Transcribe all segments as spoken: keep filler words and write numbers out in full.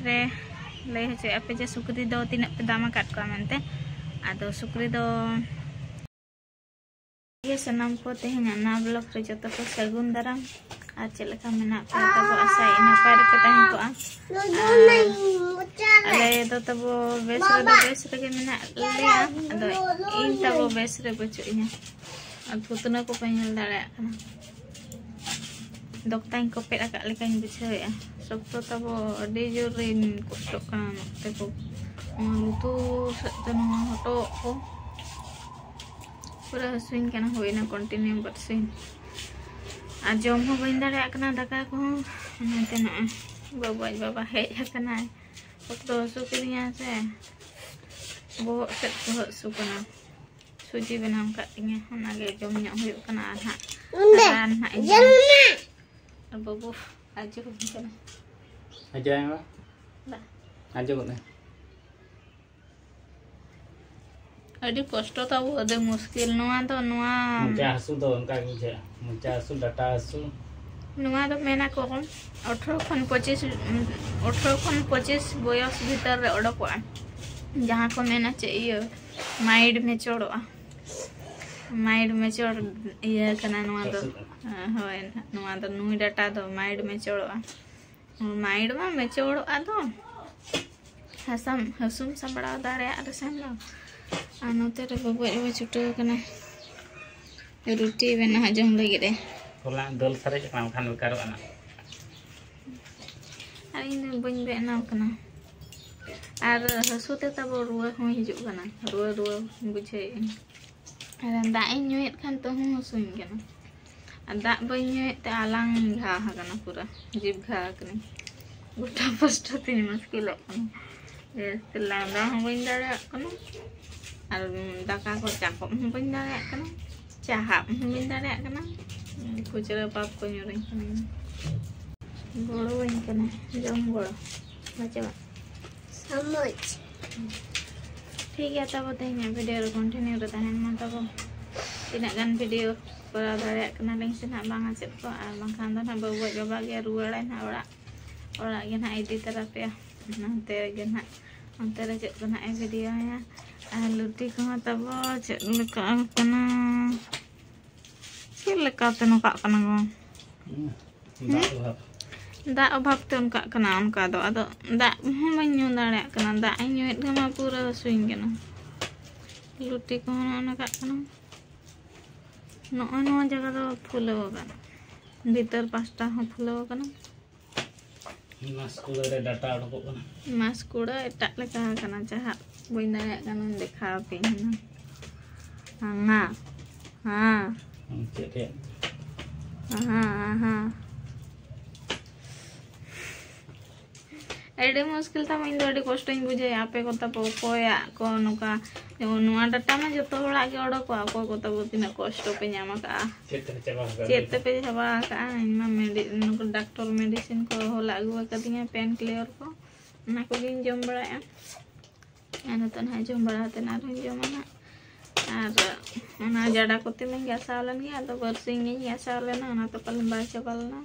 ᱨᱮ ᱞᱟᱹᱭ ᱦᱚᱪᱚᱭᱮᱫᱼᱟ ᱯᱮ ᱡᱮ ᱥᱩᱠᱨᱤ ᱫᱚ ᱛᱤᱱᱟᱹᱜ ᱯᱮ ᱫᱟᱢ ᱟᱠᱟᱫ ᱠᱚᱣᱟ ᱢᱮᱱᱛᱮ᱾ ᱟᱫᱚ ᱥᱩᱠᱨᱤ ᱫᱚ ᱜᱮ ᱥᱟᱱᱟᱢ ᱠᱚ ᱛᱮᱦᱮᱧᱟᱜ ᱱᱟᱣᱟ ᱵᱞᱚᱜ ᱨᱮ ᱡᱚᱛᱚ ᱠᱚ ᱥᱟᱹᱜᱩᱱ ᱫᱟᱨᱟᱢ᱾ ᱟᱨ ᱪᱮᱫ ᱞᱮᱠᱟ ᱢᱮᱱᱟᱜ ᱯᱮᱭᱟ ᱛᱟᱵᱚ? ᱟᱥᱟᱭᱮᱫ ᱱᱟᱯᱟᱭ ᱨᱮᱯᱮ ᱛᱟᱦᱮᱸ ᱠᱚᱜᱼᱟ᱾ ᱟᱨ ᱟᱞᱮ ᱫᱚ ᱛᱟᱵᱚ ᱵᱮᱥ ᱨᱮᱫᱚ ᱵᱮᱥ ᱨᱮᱜᱮ ᱢᱮᱱᱟᱜ ᱞᱮᱭᱟ᱾ ᱟᱫᱚ ᱤᱧ ᱛᱟᱵᱚ ᱵᱮᱥ ᱨᱮ ᱵᱟᱹᱪᱩᱜ ᱤᱧᱟ᱾ ᱟᱨ ᱯᱷᱩᱛᱱᱟᱹ ᱠᱚᱯᱮ ᱧᱮᱞ ᱫᱟᱲᱮᱭᱟᱜ ᱠᱟᱱᱟ, ᱫᱚᱠᱛᱟᱧ ᱠᱚᱯᱮᱫ ᱟᱠᱟᱫ ᱞᱮᱠᱟᱧ ᱵᱩᱡᱷᱟᱹᱣᱮᱫᱼᱟ᱾ ᱥᱚᱠᱛᱚ ᱛᱟᱵᱚ ᱟᱹᱰᱤ ᱡᱳᱨᱤᱧ ᱠᱚᱥᱴᱚᱜ ᱠᱟᱱᱟ᱾ ᱱᱚᱛᱮ ᱠᱚ, ᱱᱚᱣᱟ ᱞᱩᱛᱩᱨ ᱥᱮᱫ ᱛᱮ, ᱱᱚᱣᱟ ᱦᱚᱴᱚᱜ ᱠᱚ ᱯᱩᱨᱟᱹ ᱦᱟᱹᱥᱩᱧ ᱠᱟᱱᱟ᱾ ᱦᱩᱭᱱᱟ continue ᱵᱟᱨᱥᱤᱧ᱾ ᱟᱨ ᱡᱚᱢ ᱦᱚᱸ ᱵᱟᱹᱧ ᱫᱟᱲᱮᱭᱟᱜ ᱠᱟᱱᱟ ᱫᱟᱠᱟ ᱠᱚᱦᱚᱸ᱾ ᱚᱱᱟᱛᱮ ᱱᱚᱜᱼᱚᱭ ᱵᱟᱵᱩ ᱟᱡ ᱵᱟᱵᱟ ᱦᱮᱡ ᱟᱠᱟᱱᱟᱭ᱾ ᱥᱚᱠᱛᱚ ᱦᱟᱹᱥᱩ ᱠᱤᱫᱤᱧᱟ ᱥᱮ, ᱵᱚᱦᱚᱜ ᱥᱮᱫ ᱠᱚ ᱦᱟᱹᱥᱩ ᱠᱟᱱᱟ᱾ ᱥᱩᱡᱤ ᱵᱮᱱᱟᱣ ᱟᱠᱟᱫ ᱛᱤᱧᱟᱹ, ᱚᱱᱟᱜᱮ ᱡᱚᱢ ᱧᱚᱜ ᱦᱩᱭᱩᱜ ᱠᱟᱱᱟ᱾ ᱟᱨ ᱦᱟᱸᱜ ᱨᱟᱱ ᱦᱟᱸᱜ ᱤᱧ ᱡᱚᱢᱟ᱾ ᱟᱨ ᱵᱟᱹᱵᱩ ᱟᱡᱚ ᱦᱩᱭ ᱠᱟᱱᱟ᱾ ᱟᱡᱚ ᱟᱭ ᱢᱮ᱾ ᱵᱟ᱾ ᱟᱡᱚ ᱜᱚᱫ ᱢᱮ᱾ ᱟᱹᱰᱤ ᱠᱚᱥᱴᱚ ᱛᱟᱵᱚ, ᱟᱹᱰᱤ ᱢᱩᱥᱠᱤᱞ᱾ ᱱᱚᱣᱟ ᱫᱚ, ᱱᱚᱣᱟ ᱢᱚᱪᱟ ᱦᱟᱹᱥᱩ ᱫᱚ ᱚᱱᱠᱟ ᱜᱮ ᱵᱩᱡᱷᱟᱹᱜᱼᱟ, ᱢᱚᱪᱟ ᱦᱟᱹᱥᱩ, ᱰᱟᱴᱟ ᱦᱟᱹᱥᱩ᱾ ᱱᱚᱣᱟ ᱫᱚ ᱢᱮᱱᱟ ᱠᱚ ᱟᱴᱷᱨᱚ ᱠᱷᱚᱱ ᱯᱚᱸᱪᱤᱥ, ᱟᱴᱷᱨᱚ ᱠᱷᱚᱱ ᱯᱚᱸᱪᱤᱥ ᱵᱚᱭᱚᱥ ᱵᱷᱤᱛᱟᱹᱨ ᱨᱮ ᱚᱰᱚᱠᱚᱜᱼᱟ᱾ ᱡᱟᱦᱟᱸ ᱠᱚ ᱢᱮᱱᱟ ᱪᱮᱫ, ᱤᱭᱟᱹ, ᱢᱟᱭᱤᱰ ᱢᱮᱪᱚᱨᱚᱜᱼᱟ᱾ ᱢᱟᱭᱤᱰ ᱢᱮᱪᱚᱨ ᱤᱭᱟᱹ ᱠᱟᱱᱟ ᱱᱚᱣᱟ ᱫᱚ᱾ ᱦᱟᱹᱥᱩ ᱠᱟᱱᱟ᱾ ᱦᱳᱭ, ᱱᱚᱣᱟ ᱫᱚ ᱱᱩᱭ ᱰᱟᱴᱟ ᱫᱚ ᱢᱟᱭᱤᱰ ᱢᱮᱪᱚᱨᱚᱜᱼᱟ᱾ ᱢᱟᱭᱤᱰ ᱢᱟ ᱢᱮᱪᱚᱨᱚᱜᱼᱟ ᱫᱚ᱾ ᱦᱟᱥᱟᱢ, ᱦᱟᱹᱥᱩᱢ ᱥᱟᱢᱵᱲᱟᱣ ᱫᱟᱲᱮᱭᱟᱜ ᱨᱮᱥᱮ ᱫᱚ᱾ ᱟᱨ ᱱᱚᱛᱮ ᱨᱮ ᱵᱟᱹᱵᱩ ᱟᱡ ᱵᱟᱵᱟ ᱪᱷᱩᱴᱟᱹᱣ ᱠᱟᱱᱟ ᱨᱩᱴᱤ ᱵᱮᱱᱟᱣ ᱡᱚᱢ ᱞᱟᱹᱜᱤᱫ ᱮ᱾ ᱦᱚᱞᱟ ᱫᱟᱹᱞ ᱥᱟᱨᱮᱡ ᱠᱟᱱᱟ, ᱵᱟᱠᱷᱟᱱ ᱵᱮᱠᱟᱨᱚᱜᱼᱟ ᱱᱟᱜ᱾ ᱟᱨ ᱤᱧ ᱫᱚ ᱵᱟᱹᱧ ᱵᱮᱱᱟᱣ ᱠᱟᱱᱟ᱾ ᱟᱨ ᱦᱟᱹᱥᱩ ᱛᱮ ᱛᱟᱵᱚ ᱨᱩᱣᱟᱹ ᱦᱚᱸ ᱦᱤᱡᱩᱜ ᱠᱟᱱᱟ, ᱨᱩᱣᱟᱹ, ᱨᱩᱣᱟᱹ ᱵᱩᱡᱷᱟᱹᱣᱮᱫ ᱟᱹᱧ᱾ ᱟᱨ ᱫᱟᱜ ᱤᱧ ᱧᱩᱭᱮᱫ ᱠᱷᱟᱱ ᱛᱟᱹᱦᱩᱸ ᱦᱟᱹᱥᱩᱧ ᱠᱟᱱᱟ᱾ ᱟᱨ ᱫᱟᱜ ᱵᱟᱹᱧ ᱧᱩᱭᱮᱫ ᱛᱮ ᱟᱞᱟᱝ ᱜᱷᱟ ᱟᱠᱟᱱᱟ, ᱯᱩᱨᱟᱹ ᱡᱤᱵᱽ ᱜᱷᱟ ᱟᱠᱟᱱᱟᱹᱧ᱾ ᱜᱚᱴᱟ ᱯᱟᱥᱴᱟ ᱛᱤᱧ ᱢᱩᱥᱠᱤᱞᱚᱜ ᱠᱟᱱᱟ᱾ ᱡᱟᱹᱥᱛᱤ ᱞᱟᱸᱫᱟ ᱦᱚᱸ ᱵᱟᱹᱧ ᱫᱟᱲᱮᱭᱟᱜ ᱠᱟᱱᱟ, ᱟᱨ ᱫᱟᱠᱟ ᱠᱚ ᱪᱟᱯᱚᱜ ᱦᱚᱸ ᱵᱟᱹᱧ ᱫᱟᱲᱮᱭᱟᱜ ᱠᱟᱱᱟ, ᱪᱟᱦᱟᱵ ᱦᱚᱸ ᱵᱟᱹᱧ ᱫᱟᱲᱮᱭᱟᱜ ᱠᱟᱱᱟ᱾ ᱠᱷᱩᱪᱨᱟᱹ ᱯᱟᱯ ᱠᱚ ᱧᱩᱨᱟᱹᱧ ᱠᱟᱱᱟ᱾ ᱜᱚᱲᱚᱣᱟᱹᱧ ᱠᱟᱱᱟ, ᱡᱚᱢ ᱜᱚᱲᱚ᱾ ᱵᱟᱪᱟᱣᱟᱜ᱾ ᱥᱟᱢᱩᱪ᱾ ᱴᱷᱤᱠ ᱜᱮᱭᱟ, ᱛᱟᱵᱚ ᱛᱮᱦᱮᱧᱟᱜ ᱵᱷᱤᱰᱤᱭᱳ ᱨᱮ ᱠᱚᱱᱴᱤᱱᱤᱭᱩ ᱨᱮ ᱛᱟᱦᱮᱱ ᱢᱟ ᱛᱟᱵᱚ᱾ ᱛᱤᱱᱟᱹᱜ ᱜᱟᱱ ᱵᱷᱤᱰᱤᱭᱳ ᱠᱚᱨᱟᱣ ᱫᱟᱲᱮᱭᱟᱜ ᱠᱟᱱᱟᱞᱤᱧ ᱥᱮ ᱱᱟᱦᱟᱜ ᱵᱟᱝᱟ ᱪᱮᱫ ᱠᱚ, ᱟᱨ ᱵᱟᱝᱠᱷᱟᱱ ᱫᱚ ᱱᱟᱦᱟᱜ ᱵᱟᱹᱵᱩ ᱟᱡ ᱵᱟᱵᱟ ᱜᱮ ᱨᱩᱣᱟᱹᱲᱟᱭ ᱱᱟᱦᱟᱜ ᱚᱲᱟᱜ, ᱚᱲᱟᱜ ᱜᱮ ᱱᱟᱦᱟᱜ ᱤᱫᱤ ᱛᱟᱨᱟ ᱯᱮᱭᱟ᱾ ᱦᱟᱱᱛᱮ ᱨᱮᱜᱮ ᱱᱟᱦᱟᱜ, ᱚᱱᱛᱮ ᱨᱮ ᱪᱮᱫ ᱠᱚ ᱱᱟᱦᱟᱜ ᱮ ᱵᱷᱤᱰᱤᱭᱳᱭᱟ᱾ ᱟᱨ ᱞᱩᱴᱤ ᱠᱚᱦᱚᱸ ᱛᱟᱵᱚ ᱪᱮᱫ ᱞᱮᱠᱟ ᱠᱟᱱᱟ, ᱪᱮᱫ ᱞᱮᱠᱟᱛᱮ ᱱᱚᱝᱠᱟᱜ ᱠᱟᱱᱟ ᱜᱚ? ᱫᱟᱜ ᱚᱵᱷᱟᱵ᱾ ᱫᱟᱜ ᱚᱵᱷᱟᱵ ᱛᱮ ᱚᱱᱠᱟᱜ ᱠᱟᱱᱟ ᱚᱱᱠᱟ ᱫᱚ᱾ ᱟᱫᱚ ᱫᱟᱜ ᱦᱚᱸ ᱵᱟᱹᱧ ᱧᱩ ᱫᱟᱲᱮᱭᱟᱜ ᱠᱟᱱᱟ, ᱫᱟᱜ ᱤᱧ ᱧᱩᱭᱮᱫ ᱠᱷᱟᱱ ᱢᱟ ᱯᱩᱨᱟᱹ ᱦᱟᱹᱥᱩᱧ ᱠᱟᱱᱟ᱾ ᱞᱩᱴᱤ ᱠᱚᱦᱚᱸ ᱱᱚᱜᱼᱚ ᱱᱚᱝᱠᱟᱜ ᱠᱟᱱᱟ᱾ ᱱᱚᱜᱼᱚᱭ ᱱᱚᱣᱟ ᱡᱟᱭᱜᱟ ᱫᱚ ᱯᱷᱩᱞᱟᱹᱣ ᱟᱠᱟᱱᱟ, ᱵᱷᱤᱛᱟᱹᱨ ᱯᱟᱥᱴᱟ ᱦᱚᱸ ᱯᱷᱩᱞᱟᱹᱣ ᱟᱠᱟᱱᱟ᱾ ᱢᱟᱥᱠᱩᱲᱟᱹ ᱨᱮ ᱰᱟᱴᱟ ᱩᱰᱩᱠᱚᱜ ᱠᱟᱱᱟ᱾ ᱢᱟᱥᱠᱩᱲᱟᱹ ᱮᱴᱟᱜ ᱞᱮᱠᱟ ᱟᱠᱟᱱᱟ, ᱪᱟᱦᱟᱜ ᱵᱟᱹᱧ ᱫᱟᱲᱮᱭᱟᱜ ᱠᱟᱱᱟ ᱫᱮᱠᱷᱟᱣ ᱟᱯᱮ ᱦᱟᱱᱟ᱾ ᱦᱟᱱᱟ᱾ ᱦᱮᱸ᱾ ᱪᱮᱫ ᱨᱮᱭᱟᱜ? ᱦᱮᱸ, ᱦᱮᱸ᱾ ᱟᱹᱰᱤ ᱢᱩᱥᱠᱤᱞ ᱛᱟᱢ, ᱤᱧ ᱫᱚ ᱟᱹᱰᱤ ᱠᱚᱥᱴᱚᱧ ᱵᱩᱡᱷᱟᱹᱣᱟ᱾ ᱟᱯᱮ ᱠᱚ ᱛᱟᱯᱮ ᱚᱠᱚᱭᱟᱜ ᱠᱚ ᱱᱚᱝᱠᱟ, ᱡᱮᱢᱚᱱ ᱱᱚᱣᱟ ᱰᱟᱴᱟ ᱢᱟ ᱡᱚᱛᱚ ᱦᱚᱲᱟᱜ ᱜᱮ ᱚᱰᱚᱠᱚᱜᱼᱟ, ᱚᱠᱚᱭ ᱠᱚ ᱛᱟᱵᱚ ᱛᱤᱱᱟᱹᱜ ᱠᱚᱥᱴᱚ ᱯᱮ ᱧᱟᱢ ᱟᱠᱟᱜᱼᱟ᱾ ᱪᱮᱫ ᱛᱮᱯᱮ ᱪᱟᱵᱟ ᱟᱠᱟᱫᱟ? ᱪᱮᱫ ᱛᱮᱯᱮ ᱪᱟᱵᱟ ᱟᱠᱟᱜᱼᱟ? ᱤᱧ ᱢᱟ ᱢᱮᱰᱤ-, ᱱᱩᱠᱩ ᱰᱟᱠᱛᱚᱨ ᱢᱮᱰᱤᱥᱤᱱ ᱠᱚ ᱦᱚᱞᱟ ᱟᱹᱜᱩ ᱟᱠᱟᱫᱤᱧᱟ, ᱯᱮᱱ ᱠᱞᱤᱭᱟᱨ ᱠᱚ, ᱚᱱᱟ ᱠᱚᱜᱮᱧ ᱡᱚᱢ ᱵᱟᱲᱟᱭᱮᱫᱼᱟ᱾ ᱟᱨ ᱱᱤᱛᱚᱜ ᱱᱟᱦᱟᱜ ᱡᱚᱢ ᱵᱟᱲᱟ ᱠᱟᱛᱮ ᱟᱨᱦᱚᱸᱧ ᱡᱚᱢᱟ ᱱᱟᱦᱟᱜ᱾ ᱟᱨ ᱚᱱᱟ ᱡᱟᱰᱟ ᱠᱚᱛᱮ ᱢᱟᱧ ᱜᱷᱟᱥᱟᱣ ᱞᱮᱱ ᱜᱮᱭᱟ, ᱟᱫᱚ ᱵᱟᱨᱥᱤᱧ ᱜᱤᱧ ᱜᱷᱟᱥᱟᱣ ᱞᱮᱱᱟ, ᱚᱱᱟ ᱛᱮ ᱯᱟᱞᱮᱱ ᱵᱟᱭ ᱪᱟᱵᱟ ᱞᱮᱱᱟ᱾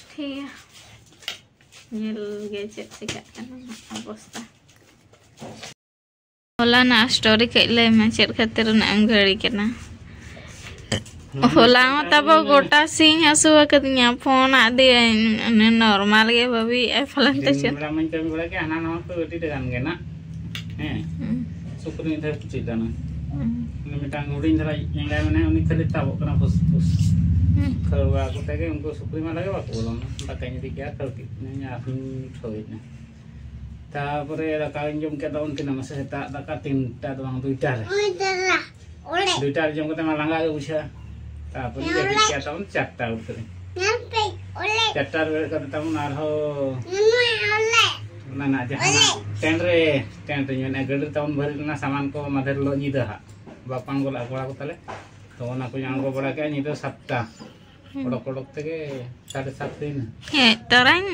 ᱴᱷᱤᱠ ᱜᱮᱭᱟ, ᱧᱮᱞ ᱜᱮ ᱪᱮᱫ ᱪᱤᱠᱟᱹᱜ ᱠᱟᱱᱟ ᱱᱟᱦᱟᱜ ᱚᱵᱚᱥᱛᱟ᱾ ᱦᱚᱞᱟᱱᱟᱜ ᱥᱴᱳᱨᱤ ᱠᱟᱹᱡ ᱞᱟᱹᱭ ᱢᱮ, ᱪᱮᱫ ᱠᱷᱟᱹᱛᱤᱨ ᱩᱱᱟᱹᱜ ᱮᱢ ᱜᱷᱟᱹᱲᱤ ᱠᱟᱱᱟ? ᱦᱚᱞᱟ ᱦᱚᱸ ᱛᱟᱵᱚ ᱜᱚᱴᱟ ᱥᱤᱧ ᱦᱟᱹᱥᱩ ᱟᱠᱟᱫᱤᱧᱟ, ᱯᱷᱳᱱ ᱟᱫᱤᱭᱟᱹᱧ, ᱚᱱᱮ ᱱᱚᱨᱢᱟᱞ ᱜᱮ ᱵᱷᱟᱹᱵᱤᱭᱮᱫᱼᱟᱭ ᱯᱟᱞᱮᱱ ᱛᱚ ᱫᱤᱱ ᱪᱮᱫ? ᱵᱮᱲᱟ ᱢᱟᱧ ᱠᱟᱹᱢᱤ ᱵᱟᱲᱟᱭ ᱜᱮᱭᱟ, ᱦᱟᱱᱟ ᱱᱟᱣᱟ ᱠᱚ ᱟᱹᱰᱤ ᱞᱮᱠᱟᱱ ᱜᱮ ᱱᱟᱜ᱾ ᱦᱮᱸ᱾ ᱦᱩᱸ᱾ ᱥᱩᱠᱨᱤ ᱢᱤᱫ ᱫᱷᱟᱣ ᱯᱩᱪᱩᱡ ᱞᱮᱱᱟ᱾ ᱦᱩᱸ᱾ ᱩᱱᱤ ᱢᱤᱫᱴᱟᱝ ᱦᱩᱰᱤᱧ ᱫᱷᱟᱨᱟ ᱮᱸᱜᱟᱭ ᱢᱮᱱᱟᱭᱟ, ᱩᱱᱤ ᱠᱷᱟᱹᱞᱤ ᱛᱟᱵᱚᱜ ᱠᱟᱱᱟ ᱯᱷᱩᱥ ᱯᱷᱩᱥ᱾ ᱦᱩᱸ᱾ ᱠᱷᱟᱹᱲᱣᱟ ᱠᱚᱛᱮ ᱜᱮ ᱩᱱᱠᱩ ᱥᱩᱠᱨᱤ ᱢᱟ ᱞᱟᱜᱮ ᱵᱟᱠᱚ ᱵᱚᱞᱚᱱᱟ᱾ ᱫᱟᱠᱟᱧ ᱤᱫᱤ ᱠᱮᱜᱼᱟ, ᱠᱷᱟᱹᱲ ᱠᱮᱫ ᱠᱤᱱᱟᱹᱧ, ᱟᱨᱦᱚᱸᱧ ᱩᱴᱷᱟᱹᱣ ᱮᱱᱟ᱾ ᱛᱟᱯᱚᱨᱮ ᱫᱟᱠᱟᱧ ᱡᱚᱢ ᱠᱮᱫᱟ ᱩᱱ ᱛᱤᱱᱟᱹᱜ ᱢᱟᱥᱮ ᱥᱮᱛᱟᱜ ᱫᱟᱠᱟ ᱛᱤᱱᱴᱟ ᱫᱚ ᱵᱟᱝ, ᱫᱩᱭᱴᱟ ᱨᱮ᱾ ᱫᱩᱭᱴᱟ ᱨᱮ ᱡᱚᱢ ᱠᱟᱛᱮ ᱢᱟ ᱞᱟᱸᱜᱟ ᱜᱮ ᱵᱩᱡᱷᱟᱹᱜᱼᱟ᱾ ᱛᱟᱯᱚᱨᱮ ᱡᱟᱹᱯᱤᱫ ᱠᱮᱫᱟ ᱛᱟᱵᱚᱱ ᱪᱟᱨᱴᱟ ᱩᱛᱟᱹᱨ᱾ ᱪᱟᱨᱴᱟ ᱨᱮ ᱵᱮᱨᱮᱫ ᱠᱟᱛᱮ ᱛᱟᱵᱚᱱ ᱟᱨᱦᱚᱸ ᱚᱱᱟ ᱱᱟᱜ ᱡᱟᱦᱟᱱᱟᱜ ᱴᱮᱱᱴ ᱨᱮ, ᱴᱮᱱᱴ ᱨᱮᱧ ᱢᱮᱱᱮᱫᱼᱟ, ᱜᱟᱹᱰᱤ ᱨᱮ ᱛᱟᱵᱚᱱ ᱵᱷᱟᱹᱨᱤ ᱞᱮᱱᱟ ᱥᱟᱢᱟᱱ ᱠᱚ ᱢᱟᱫᱷᱮᱨ ᱦᱤᱞᱳᱜ ᱧᱤᱫᱟᱹ ᱦᱟᱸᱜ᱾ ᱵᱟᱯᱟᱱ ᱜᱚᱞ ᱟᱠᱚ ᱠᱚᱲᱟ ᱠᱚ ᱛᱟᱞᱮ᱾ ᱛᱚ ᱚᱱᱟ ᱠᱚᱧ ᱟᱬᱜᱚ ᱵᱟᱲᱟ ᱠᱮᱫᱼᱟ ᱧᱤᱫᱟᱹ ᱥᱟᱛᱴᱟ᱾ ᱦᱩᱸ᱾ ᱚᱰᱚᱠ ᱚᱰᱚᱠ ᱛᱮᱜᱮ ᱥᱟᱲᱮ ᱥᱟᱛ ᱦᱩᱭᱱᱟ᱾ ᱦᱮᱡ ᱛᱚᱨᱟᱧ᱾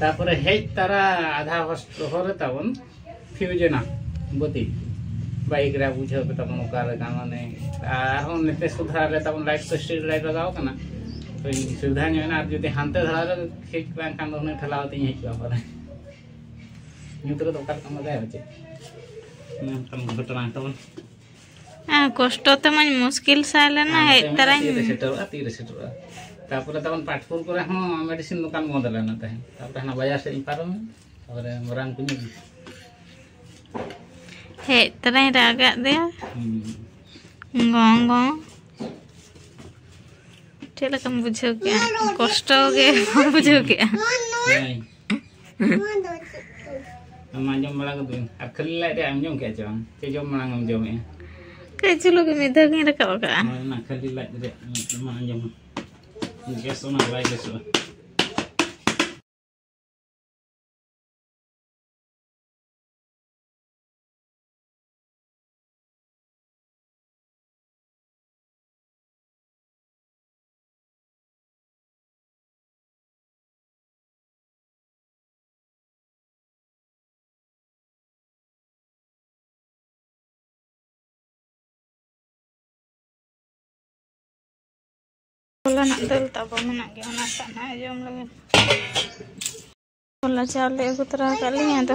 ᱛᱟᱯᱚᱨᱮ ᱦᱮᱡ ᱛᱟᱨᱟ ᱟᱫᱷᱟ ᱦᱚᱥ-, ᱦᱚᱨ ᱨᱮ ᱛᱟᱵᱚᱱ ᱯᱷᱤᱭᱩᱡᱽ ᱮᱱᱟ ᱵᱟᱹᱛᱤ᱾ ᱵᱟᱭᱤᱠ ᱨᱮ ᱵᱩᱡᱷᱟᱹᱣ ᱯᱮ ᱛᱟᱵᱚᱱ ᱚᱠᱟᱨᱮ ᱠᱟᱱᱟ, ᱢᱟᱱᱮ ᱟᱨᱦᱚᱸ ᱱᱮᱛᱮ ᱥᱩᱫᱷᱟᱨ ᱨᱮ ᱛᱟᱵᱚᱱ ᱞᱟᱭᱤᱴ ᱠᱚ ᱥᱴᱨᱤᱴ ᱞᱟᱭᱤᱴ ᱞᱟᱜᱟᱣ ᱠᱟᱱᱟ᱾ ᱥᱩᱵᱤᱫᱷᱟ ᱧᱚᱜ ᱮᱱᱟ, ᱟᱨ ᱡᱩᱫᱤ ᱦᱟᱱᱛᱮ ᱫᱷᱟᱨᱟ ᱨᱮ ᱴᱷᱤᱠ ᱵᱟᱝ ᱠᱷᱟᱱ ᱫᱚ ᱩᱱᱟᱹᱜ ᱴᱷᱮᱞᱟᱣ ᱠᱟᱛᱮᱧ ᱦᱮᱡ ᱠᱚᱜᱼᱟ ᱯᱟᱞᱮ᱾ ᱧᱩᱛ ᱨᱮᱫᱚ ᱚᱠᱟ ᱞᱮᱠᱟᱢ ᱵᱟᱰᱟᱭᱟ ᱪᱮᱫ? ᱚᱱᱮ ᱚᱱᱠᱟᱱ ᱜᱷᱚᱴᱚᱱᱟ ᱛᱟᱵᱚᱱ᱾ ᱦᱮᱸ, ᱠᱚᱥᱴᱚ ᱛᱮᱢᱟᱧ ᱢᱩᱥᱠᱤᱞ ᱥᱟᱭ ᱞᱮᱱᱟ, ᱟᱨ ᱦᱮᱡ ᱱᱚᱛᱮ ᱢᱮᱱᱟᱜᱼᱟ, ᱛᱟᱨᱟᱧ ᱛᱤᱨᱮ ᱥᱮᱴᱮᱨᱚᱜᱼᱟ, ᱛᱤᱨᱮ ᱥᱮᱴᱮᱨᱚᱜᱼᱟ᱾ ᱛᱟᱨᱯᱚᱨᱮ ᱛᱟᱵᱚᱱ ᱯᱟᱴᱯᱩᱨ ᱠᱚᱨᱮ ᱦᱚᱸ ᱢᱮᱰᱤᱥᱤᱱ ᱫᱚᱠᱟᱱ ᱵᱚᱱᱫᱚ ᱞᱮᱱᱟ ᱛᱟᱦᱮᱸᱫ᱾ ᱛᱟᱨᱯᱚᱨᱮ ᱦᱟᱱᱟ ᱵᱟᱡᱟᱨ ᱥᱮᱫ ᱤᱧ ᱯᱟᱨᱚᱢᱮᱱᱟ, ᱛᱟᱨᱯᱚᱨᱮ ᱨᱟᱱ ᱠᱚᱧ ᱟᱹᱜᱩ᱾ ᱦᱮᱡ ᱛᱚᱨᱟᱧ ᱨᱟᱜᱟᱫ ᱫᱮᱭᱟ᱾ ᱦᱩᱸ᱾ ᱜᱚᱝ ᱜᱚᱝ᱾ ᱪᱮᱫ ᱞᱮᱠᱟᱢ ᱵᱩᱡᱷᱟᱹᱣ ᱠᱮᱜᱼᱟ? ᱠᱚᱥᱴᱚ ᱜᱮ ᱵᱟᱢ ᱵᱩᱡᱷᱟᱹᱣ ᱠᱮᱜᱼᱟ? ᱦᱳᱭ᱾ ᱟᱢ ᱟᱸᱡᱚᱢ ᱵᱟᱲᱟ ᱠᱟᱫᱟᱹᱧ᱾ ᱟᱨ ᱠᱷᱟᱹᱞᱤ ᱞᱟᱡ ᱨᱮᱭᱟᱜ ᱮᱢ ᱡᱚᱢ ᱠᱮᱜᱼᱟ ᱪᱮ ᱵᱟᱝ? ᱪᱮ ᱡᱚᱢ ᱢᱟᱲᱟᱝ ᱮᱢ ᱡᱚᱢᱮᱜᱼᱟ? ᱠᱟᱹᱡ ᱪᱩᱞᱩᱝ ᱜᱮ ᱢᱤᱫ ᱫᱷᱟᱣ ᱜᱤᱧ ᱨᱟᱠᱟᱵ ᱟᱠᱟᱜᱼᱟ᱾ ᱦᱳᱭ, ᱚᱱᱟ ᱠᱷᱟᱹᱞᱤ ᱞᱟᱡ ᱨᱮᱭᱟᱜ ᱢᱤᱫ ᱫᱚᱢ ᱟᱸᱡᱚᱢᱟ᱾ ᱜᱮᱥ ᱚᱱᱟ ᱵᱟᱭ ᱜᱮᱥᱚᱜᱼᱟ᱾ ᱦᱚᱞᱟᱱᱟᱜ ᱫᱟᱹᱞ ᱛᱟᱵᱚ ᱢᱮᱱᱟᱜ ᱜᱮᱭᱟ, ᱚᱱᱟ ᱥᱟᱜ ᱱᱟᱜ ᱡᱚᱢ ᱞᱟᱹᱜᱤᱫ᱾ ᱦᱚᱞᱟ ᱪᱟᱣᱞᱮ ᱟᱹᱜᱩ ᱛᱚᱨᱟ ᱟᱠᱟᱫ ᱞᱤᱧ, ᱟᱫᱚ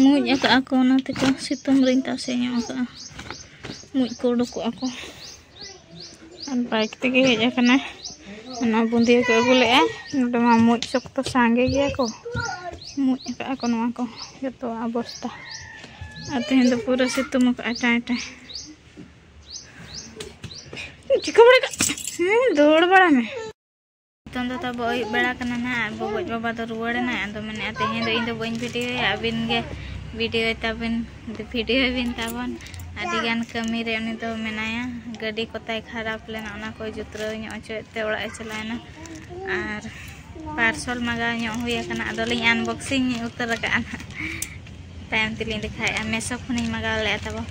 ᱢᱩᱡ ᱟᱠᱟᱫᱼᱟ ᱠᱚ, ᱚᱱᱟ ᱛᱮᱠᱚ ᱥᱤᱛᱩᱝ ᱨᱤᱧ ᱛᱟᱥᱮ ᱧᱚᱜ ᱟᱠᱟᱫᱼᱟ᱾ ᱢᱩᱡ ᱠᱚ ᱩᱰᱩᱠᱚᱜᱼᱟ ᱠᱚ᱾ ᱟᱨ ᱵᱟᱭᱤᱠ ᱛᱮᱜᱮ ᱦᱮᱡ ᱟᱠᱟᱱᱟᱭ᱾ ᱚᱱᱟ ᱵᱩᱸᱫᱤᱭᱟᱹ ᱠᱚ ᱟᱹᱜᱩ ᱞᱮᱫᱼᱟ᱾ ᱱᱚᱰᱮ ᱢᱟ ᱢᱩᱡ ᱥᱚᱠᱛᱚ ᱥᱟᱸᱜᱮ ᱜᱮᱭᱟ ᱠᱚ᱾ ᱢᱩᱡ ᱟᱠᱟᱫᱼᱟ ᱠᱚ ᱱᱚᱣᱟ ᱠᱚ ᱡᱚᱛᱚᱣᱟᱜ ᱚᱵᱚᱥᱛᱟ᱾ ᱟᱨ ᱛᱮᱦᱮᱧ ᱫᱚ ᱯᱩᱨᱟᱹ ᱥᱤᱛᱩᱝ ᱟᱠᱟᱫᱼᱟᱭ ᱴᱟᱭ ᱴᱟᱭ᱾ ᱪᱤᱠᱟᱹ ᱵᱟᱲᱟ ᱠᱟᱜ? ᱦᱮᱸ, ᱫᱟᱹᱲ ᱵᱟᱲᱟ ᱢᱮ᱾ ᱱᱤᱛᱚᱝ ᱫᱚ ᱛᱟᱵᱚ ᱟᱹᱭᱩᱵ ᱵᱮᱲᱟ ᱠᱟᱱᱟ ᱱᱟᱦᱟᱜ, ᱟᱨ ᱜᱚᱜᱚᱡ ᱵᱟᱵᱟ ᱫᱚ ᱨᱩᱣᱟᱹᱲ ᱮᱱᱟᱭ᱾ ᱟᱫᱚ ᱢᱮᱱᱮᱫᱼᱟ, "ᱛᱮᱦᱮᱧ ᱫᱚ ᱤᱧ ᱫᱚ ᱵᱟᱹᱧ ᱵᱷᱤᱰᱤᱭᱳᱭᱟ, ᱟᱹᱵᱤᱱ ᱜᱮ ᱵᱷᱤᱰᱤᱭᱳᱭ ᱛᱟᱵᱤᱱ, ᱵᱷᱤᱰᱤᱭᱳᱭ ᱵᱤᱱ ᱛᱟᱵᱚᱱ᱾" ᱟᱹᱰᱤ ᱜᱟᱱ ᱠᱟᱹᱢᱤ ᱨᱮ ᱩᱱᱤ ᱫᱚ ᱢᱮᱱᱟᱭᱟ᱾ ᱜᱟᱹᱰᱤ ᱠᱚᱛᱟᱭ ᱠᱷᱟᱨᱟᱯ ᱞᱮᱱᱟ, ᱚᱱᱟ ᱠᱚ ᱡᱩᱛᱨᱟᱹᱣ ᱧᱚᱜ ᱦᱚᱪᱚᱭᱮᱫ ᱛᱮ ᱚᱲᱟᱜ ᱮ ᱪᱟᱞᱟᱣᱮᱱᱟ᱾ ᱟᱨ ᱯᱟᱨᱥᱚᱞ ᱢᱟᱜᱟᱣ ᱧᱚᱜ ᱦᱩᱭ ᱟᱠᱟᱱᱟ, ᱟᱫᱚᱞᱤᱧ unboxing ᱩᱛᱟᱹᱨ ᱟᱠᱟᱫᱼᱟ ᱱᱟᱦᱟᱜ᱾ ᱛᱟᱭᱚᱢ ᱛᱮᱞᱤᱧ ᱫᱮᱠᱷᱟᱣᱮᱫᱼᱟ᱾ ᱢᱮᱥᱳ ᱠᱷᱚᱱᱤᱧ ᱢᱟᱜᱟᱣ ᱞᱮᱫᱼᱟ ᱛᱟᱵᱚ᱾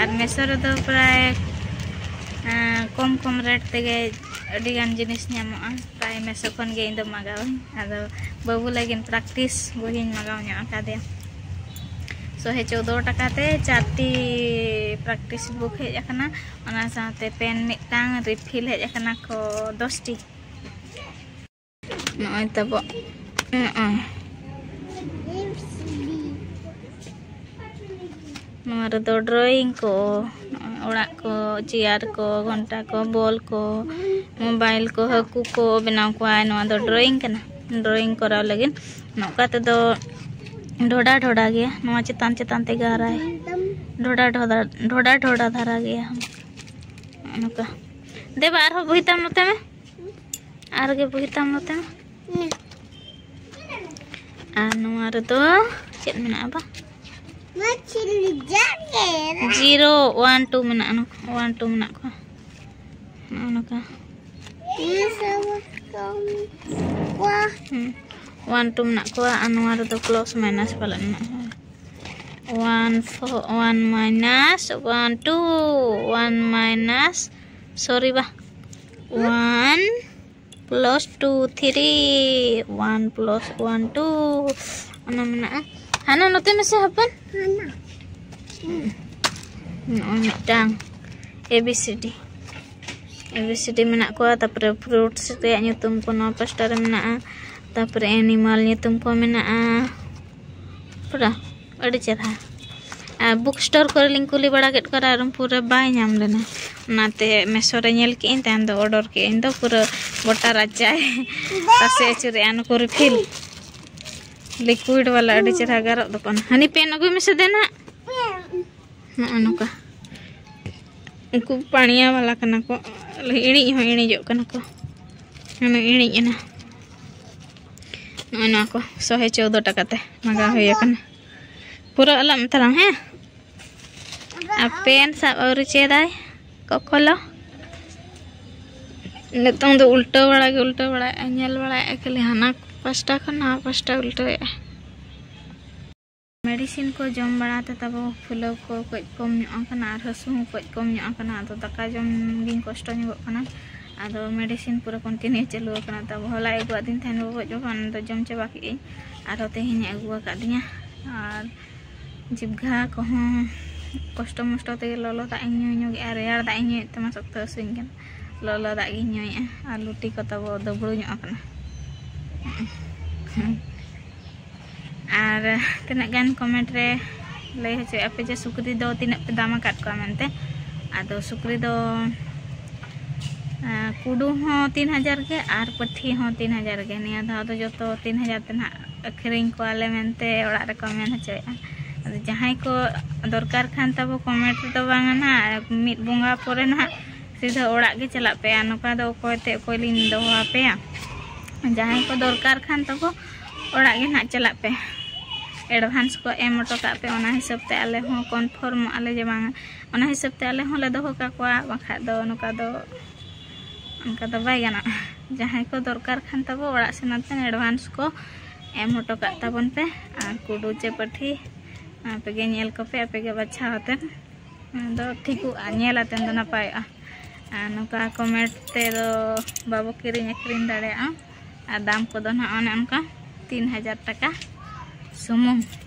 ᱟᱨ ᱢᱮᱥᱳ ᱨᱮᱫᱚ ᱯᱨᱟᱭ, ᱟᱸ, ᱠᱚᱢ ᱠᱚᱢ ᱨᱮᱴ ᱛᱮᱜᱮ ᱟᱹᱰᱤᱜᱟᱱ ᱡᱤᱱᱤᱥ ᱧᱟᱢᱚᱜᱼᱟ᱾ ᱯᱨᱟᱭ ᱢᱮᱥᱳ ᱠᱷᱚᱱ ᱜᱮ ᱤᱧ ᱫᱚ ᱢᱟᱜᱟᱣᱟᱹᱧ᱾ ᱟᱫᱚ ᱵᱟᱹᱵᱩ ᱞᱟᱹᱜᱤᱫ practice ᱵᱚᱦᱤᱧ ᱢᱟᱜᱟᱣ ᱧᱚᱜ ᱟᱠᱟᱫᱮᱭᱟ᱾ ᱥᱚᱦᱮ ᱪᱳᱫᱽᱫᱳ ᱴᱟᱠᱟ ᱛᱮ ᱪᱟᱨᱴᱤ ᱯᱨᱮᱠᱴᱤᱥ ᱵᱩᱠ ᱦᱮᱡ ᱟᱠᱟᱱᱟ, ᱚᱱᱟ ᱥᱟᱶᱛᱮ ᱯᱮᱱ ᱢᱤᱫᱴᱟᱝ, ᱨᱤᱯᱷᱤᱞ ᱦᱮᱡ ᱟᱠᱟᱱᱟ ᱠᱚ ᱫᱚᱥᱴᱤ᱾ ᱱᱚᱜᱼᱚᱭ ᱛᱟᱵᱚ, ᱱᱚᱜᱼᱚᱭ ᱱᱚᱣᱟ ᱨᱮᱫᱚ ᱰᱨᱚᱭᱤᱝ ᱠᱚ, ᱱᱚᱜᱼᱚᱭ ᱚᱲᱟᱜ ᱠᱚ, ᱪᱮᱭᱟᱨ ᱠᱚ, ᱜᱷᱚᱱᱴᱟ ᱠᱚ, ᱵᱚᱞ ᱠᱚ, ᱢᱳᱵᱟᱭᱤᱞ ᱠᱚ, ᱦᱟᱹᱠᱩ ᱠᱚ ᱵᱮᱱᱟᱣ ᱠᱚᱣᱟᱭ᱾ ᱱᱚᱣᱟ ᱫᱚ ᱰᱨᱚᱭᱤᱝ ᱠᱟᱱᱟ, ᱰᱨᱚᱭᱤᱝ ᱠᱚᱨᱟᱣ ᱞᱟᱹᱜᱤᱫ᱾ ᱱᱚᱝᱠᱟ ᱛᱮᱫᱚ ᱰᱷᱚᱰᱟ ᱰᱷᱚᱰᱟ ᱜᱮᱭᱟ, ᱱᱚᱣᱟ ᱪᱮᱛᱟᱱ ᱪᱮᱛᱟᱱ ᱛᱮᱜᱮ ᱦᱟᱨᱟᱭ, ᱰᱷᱚᱰᱟ ᱰᱷᱚᱰᱟ, ᱰᱷᱚᱰᱟ ᱰᱷᱚᱰᱟ ᱫᱷᱟᱨᱟ ᱜᱮᱭᱟ᱾ ᱱᱚᱜᱼᱚ ᱱᱚᱝᱠᱟ᱾ ᱫᱮᱵᱟ, ᱟᱨᱦᱚᱸ ᱵᱩᱦᱤ ᱛᱟᱢ ᱱᱚᱛᱮ ᱢᱮ, ᱟᱨ ᱜᱮ ᱵᱩᱦᱤ ᱛᱟᱢ ᱱᱚᱛᱮ ᱢᱮ᱾ ᱟᱨ ᱱᱚᱣᱟ ᱨᱮᱫᱚ ᱪᱮᱫ ᱢᱮᱱᱟᱜᱼᱟ ᱵᱟ? ᱡᱤᱨᱳ, ᱳᱣᱟᱱ, ᱴᱩ ᱢᱮᱱᱟᱜᱼᱟ, ᱱᱚᱝᱠᱟ ᱳᱣᱟᱱ, ᱴᱩ ᱢᱮᱱᱟᱜ ᱠᱚᱣᱟ᱾ ᱱᱚᱜᱼᱚ ᱱᱚᱝᱠᱟ᱾ ᱦᱩᱸ᱾ ᱳᱣᱟᱱ, ᱴᱩ ᱢᱮᱱᱟᱜ ᱠᱚᱣᱟ, ᱟᱨ ᱱᱚᱣᱟ ᱨᱮᱫᱚ ᱯᱞᱟᱥ ᱢᱟᱭᱱᱟᱥ ᱯᱟᱞᱮᱫ ᱢᱮᱱᱟᱜᱼᱟ᱾ One, four, one minus one, two, one minus, sorry ᱵᱟ, one plus two, three, one plus one, two, ᱚᱱᱟ ᱢᱮᱱᱟᱜᱼᱟ᱾ ᱦᱟᱱᱟ ᱱᱚᱛᱮ ᱢᱮᱥᱮ ᱦᱚᱯᱚᱱ᱾ ᱱᱚᱜᱼᱚᱭ ᱢᱤᱫᱴᱟᱝ A B C D, A B C ᱰᱤ ᱢᱮᱱᱟᱜ ᱠᱚᱣᱟ᱾ ᱛᱟᱨᱯᱚᱨᱮ ᱯᱷᱨᱩᱴᱥ ᱨᱮᱭᱟᱜ ᱧᱩᱛᱩᱢ ᱠᱚ ᱱᱚᱣᱟ ᱯᱟᱥᱴᱟ ᱨᱮ ᱢᱮᱱᱟᱜᱼᱟ᱾ ᱛᱟᱨᱯᱚᱨᱮ ᱮᱱᱤᱢᱟᱞ ᱧᱩᱛᱩᱢ ᱠᱚ ᱢᱮᱱᱟᱜᱼᱟ᱾ ᱯᱩᱨᱟ ᱟᱹᱰᱤ ᱪᱮᱨᱦᱟ᱾ ᱟᱨ ᱵᱩᱠ ᱥᱴᱳᱨ ᱠᱚᱨᱮ ᱞᱤᱧ ᱠᱩᱞᱤ ᱵᱟᱲᱟ ᱠᱮᱫ ᱠᱚᱣᱟ, ᱨᱟᱭᱨᱚᱝᱯᱩᱨ ᱨᱮ ᱵᱟᱭ ᱧᱟᱢ ᱞᱮᱱᱟ᱾ ᱚᱱᱟᱛᱮ ᱢᱮᱥᱳ ᱨᱮ ᱧᱮᱞ ᱠᱮᱫᱟᱹᱧ, ᱛᱟᱭᱚᱢ ᱫᱚ ᱚᱰᱟᱨ ᱠᱮᱫᱟᱹᱧ᱾ ᱤᱧ ᱫᱚ ᱯᱩᱨᱟᱹ ᱜᱚᱴᱟ ᱨᱟᱪᱟᱭ ᱛᱟᱥᱮ ᱟᱹᱪᱩᱨᱮᱜᱼᱟ᱾ ᱱᱩᱠᱩ ᱨᱤᱯᱷᱤᱞ ᱞᱤᱠᱩᱭᱤᱰ ᱵᱟᱞᱟ ᱟᱹᱰᱤ ᱪᱮᱨᱦᱟ ᱜᱟᱨᱚᱜ ᱫᱚᱠᱟᱱ᱾ ᱦᱟᱹᱱᱤ ᱯᱮᱱ ᱟᱹᱜᱩᱭ ᱢᱮᱥᱮ ᱫᱮᱱᱟ᱾ ᱱᱚᱜᱼᱚ ᱱᱚᱝᱠᱟ᱾ ᱩᱱᱠᱩ ᱯᱟᱹᱲᱤᱭᱟ ᱵᱟᱞᱟ ᱠᱟᱱᱟ ᱠᱚ, ᱤᱬᱤᱡ ᱦᱚᱸ ᱤᱬᱤᱡᱚᱜ ᱠᱟᱱᱟ ᱠᱚ᱾ ᱦᱟᱱᱮ ᱤᱬᱤᱡ ᱮᱱᱟ᱾ ᱱᱚᱜᱼᱚᱭ ᱱᱚᱣᱟ ᱠᱚ ᱥᱚᱦᱮ ᱪᱳᱫᱽᱫᱳ ᱴᱟᱠᱟ ᱛᱮ ᱢᱟᱜᱟᱣ ᱦᱩᱭ ᱟᱠᱟᱱᱟ᱾ ᱯᱩᱨᱟᱹ ᱟᱞᱟᱜ ᱢᱮ ᱛᱟᱞᱟᱝ, ᱦᱮᱸ? ᱟᱨ ᱯᱮᱱ ᱥᱟᱵ ᱟᱹᱣᱨᱤ ᱪᱮᱫᱟᱭ ᱠᱚᱠᱚᱞᱚ᱾ ᱱᱤᱛᱚᱝ ᱫᱚ ᱩᱞᱴᱟᱹ ᱵᱟᱲᱟ ᱜᱮ ᱩᱞᱴᱟᱹ ᱵᱟᱲᱟᱭᱮᱫᱼᱟᱭ, ᱧᱮᱞ ᱵᱟᱲᱟᱭᱮᱫᱼᱟᱭ ᱠᱷᱟᱹᱞᱤ ᱦᱟᱱᱟ ᱯᱟᱥᱴᱟ ᱠᱷᱚᱱ ᱱᱚᱣᱟ ᱯᱟᱥᱴᱟ ᱩᱞᱴᱟᱹᱣᱮᱫᱼᱟᱭ᱾ ᱢᱮᱰᱤᱥᱤᱱ ᱠᱚ ᱡᱚᱢ ᱵᱟᱲᱟ ᱛᱮ ᱛᱟᱵᱚ ᱯᱷᱩᱞᱟᱹᱣ ᱠᱚ ᱠᱟᱹᱡ ᱠᱚᱢ ᱧᱚᱜ ᱟᱠᱟᱱᱟ ᱟᱨ ᱦᱟᱹᱥᱩ ᱦᱚᱸ ᱠᱟᱹᱡ ᱠᱚᱢ ᱧᱚᱜ ᱟᱠᱟᱱᱟ᱾ ᱟᱫᱚ ᱫᱟᱠᱟ ᱡᱚᱢ ᱜᱤᱧ ᱠᱚᱥᱴᱚ ᱧᱚᱜᱚᱜ ᱠᱟᱱᱟ᱾ ᱟᱫᱚ ᱢᱮᱰᱤᱥᱤᱱ ᱯᱩᱨᱟᱹ ᱠᱚᱱᱴᱤᱱᱤᱭᱩ ᱪᱟᱹᱞᱩ ᱟᱠᱟᱱᱟ᱾ ᱛᱟᱵᱚ ᱦᱚᱞᱟᱭ ᱟᱹᱜᱩᱣᱟᱫ ᱫᱤᱧ ᱛᱟᱦᱮᱱ ᱵᱚᱜᱚᱡ ᱵᱟᱵᱟ, ᱚᱱᱟ ᱫᱚ ᱡᱚᱢ ᱪᱟᱵᱟ ᱠᱮᱫᱟᱹᱧ᱾ ᱟᱨᱦᱚᱸ ᱛᱮᱦᱮᱧᱮ ᱟᱹᱜᱩ ᱟᱠᱟᱫᱤᱧᱟ᱾ ᱟᱨ ᱡᱤᱵᱽᱜᱷᱟ ᱠᱚᱦᱚᱸ ᱠᱚᱥᱴᱚ ᱢᱚᱥᱴᱚ ᱛᱮᱜᱮ ᱞᱚᱞᱚ ᱫᱟᱜ ᱤᱧ ᱧᱩ ᱧᱚᱜᱮᱜᱼᱟ᱾ ᱨᱮᱭᱟᱲ ᱫᱟᱜ ᱤᱧ ᱧᱩᱭᱮᱫ ᱛᱮᱢᱟ ᱥᱚᱠᱛᱚ ᱦᱟᱹᱥᱩᱧ ᱠᱟᱱᱟ᱾ ᱞᱚᱞᱚ ᱫᱟᱜ ᱜᱤᱧ ᱧᱩᱭᱮᱫᱼᱟ ᱟᱨ ᱞᱩᱴᱤ ᱠᱚ ᱛᱟᱵᱚ ᱫᱩᱵᱽᱲᱩ ᱧᱚᱜ ᱟᱠᱟᱱᱟ᱾ ᱟᱨ ᱛᱤᱱᱟᱹᱜ ᱜᱟᱱ comment ᱨᱮ ᱞᱟᱹᱭ ᱦᱚᱪᱚᱭᱮᱫᱼᱟ ᱯᱮ ᱡᱮ ᱥᱩᱠᱨᱤ ᱫᱚ ᱛᱤᱱᱟᱹᱜ ᱯᱮ ᱫᱟᱢ ᱟᱠᱟᱫ ᱠᱚᱣᱟ ᱢᱮᱱᱛᱮ᱾ ᱟᱫᱚ ᱥᱩᱠᱨᱤ ᱫᱚ, ᱟᱸ, ᱠᱩᱰᱩ ᱦᱚᱸ ᱛᱤᱱ ᱦᱟᱡᱟᱨ ᱜᱮ ᱟᱨ ᱯᱟᱹᱴᱷᱤ ᱦᱚᱸ ᱛᱤᱱ ᱦᱟᱡᱟᱨ ᱜᱮ᱾ ᱱᱤᱭᱟᱹ ᱫᱷᱟᱣ ᱫᱚ ᱡᱚᱛᱚ ᱛᱤᱱ ᱦᱟᱡᱟᱨ ᱛᱮ ᱱᱟᱦᱟᱜ ᱟᱹᱠᱷᱨᱤᱧ ᱠᱚᱣᱟᱞᱮ ᱢᱮᱱᱛᱮ ᱚᱲᱟᱜ ᱨᱮᱠᱚ ᱢᱮᱱ ᱦᱚᱪᱚᱭᱮᱫᱼᱟ᱾ ᱟᱫᱚ ᱡᱟᱦᱟᱸᱭ ᱠᱚ ᱫᱚᱨᱠᱟᱨ ᱠᱷᱟᱱ ᱛᱟᱵᱚ comment ᱨᱮᱫᱚ ᱵᱟᱝᱟ ᱱᱟᱦᱟᱜ, ᱢᱤᱫ ᱵᱚᱸᱜᱟ ᱯᱚᱨᱮ ᱱᱟᱦᱟᱜ ᱥᱤᱫᱷᱟᱹ ᱚᱲᱟᱜ ᱜᱮ ᱪᱟᱞᱟᱜ ᱯᱮ᱾ ᱟᱨ ᱱᱚᱝᱠᱟ ᱫᱚ ᱚᱠᱚᱭ ᱛᱮ ᱚᱠᱚᱭ ᱞᱤᱧ ᱫᱚᱦᱚ ᱟᱯᱮᱭᱟ? ᱡᱟᱦᱟᱸᱭ ᱠᱚ ᱫᱚᱨᱠᱟᱨ ᱠᱷᱟᱱ ᱛᱟᱵᱚ ᱚᱲᱟᱜ ᱜᱮ ᱱᱟᱦᱟᱜ ᱪᱟᱞᱟᱜ ᱯᱮ᱾ Advance ᱠᱚ ᱮᱢ ᱦᱚᱴᱚ ᱠᱟᱜ ᱯᱮ, ᱚᱱᱟ ᱦᱤᱥᱟᱹᱵ ᱛᱮ ᱟᱞᱮ ᱦᱚᱸ confirmᱚᱜ ᱟᱞᱮ ᱡᱮ ᱵᱟᱝᱟ, ᱚᱱᱟ ᱦᱤᱥᱟᱹᱵ ᱛᱮ ᱟᱞᱮ ᱦᱚᱸᱞᱮ ᱫᱚᱦᱚ ᱠᱟᱠᱚᱣᱟ᱾ ᱵᱟᱠᱷᱟᱡ ᱫᱚ ᱱᱚᱝᱠᱟ ᱫᱚ, ᱚᱱᱠᱟ ᱫᱚ ᱵᱟᱭ ᱜᱟᱱᱚᱜᱼᱟ᱾ ᱡᱟᱦᱟᱸᱭ ᱠᱚ ᱫᱚᱨᱠᱟᱨ ᱠᱷᱟᱱ ᱛᱟᱵᱚ ᱚᱲᱟᱜ ᱥᱮᱱ ᱟᱛᱮᱱ advance ᱠᱚ ᱮᱢ ᱦᱚᱴᱚ ᱠᱟᱜ ᱛᱟᱵᱚᱱ ᱯᱮ᱾ ᱟᱨ ᱠᱩᱰᱩ ᱪᱮ ᱯᱟᱹᱴᱷᱤ ᱟᱯᱮᱜᱮ ᱧᱮᱞ ᱠᱚᱯᱮ, ᱟᱯᱮᱜᱮ ᱵᱟᱪᱷᱟᱣ ᱟᱛᱮᱱ ᱫᱚ ᱴᱷᱤᱠᱚᱜᱼᱟ, ᱧᱮᱞ ᱟᱛᱮᱱ ᱫᱚ ᱱᱟᱯᱟᱭᱚᱜᱼᱟ᱾ ᱟᱨ ᱱᱚᱝᱠᱟ comment ᱛᱮᱫᱚ ᱵᱟᱵᱚ ᱠᱤᱨᱤᱧ ᱟᱹᱠᱷᱨᱤᱧ ᱫᱟᱲᱮᱭᱟᱜᱼᱟ᱾ ᱟᱨ ᱫᱟᱢ ᱠᱚᱫᱚ ᱱᱟᱦᱟᱜ ᱚᱱᱮ ᱚᱱᱠᱟ ᱛᱤᱱ ᱦᱟᱡᱟᱨ ᱴᱟᱠᱟ ᱥᱩᱢᱩᱝ᱾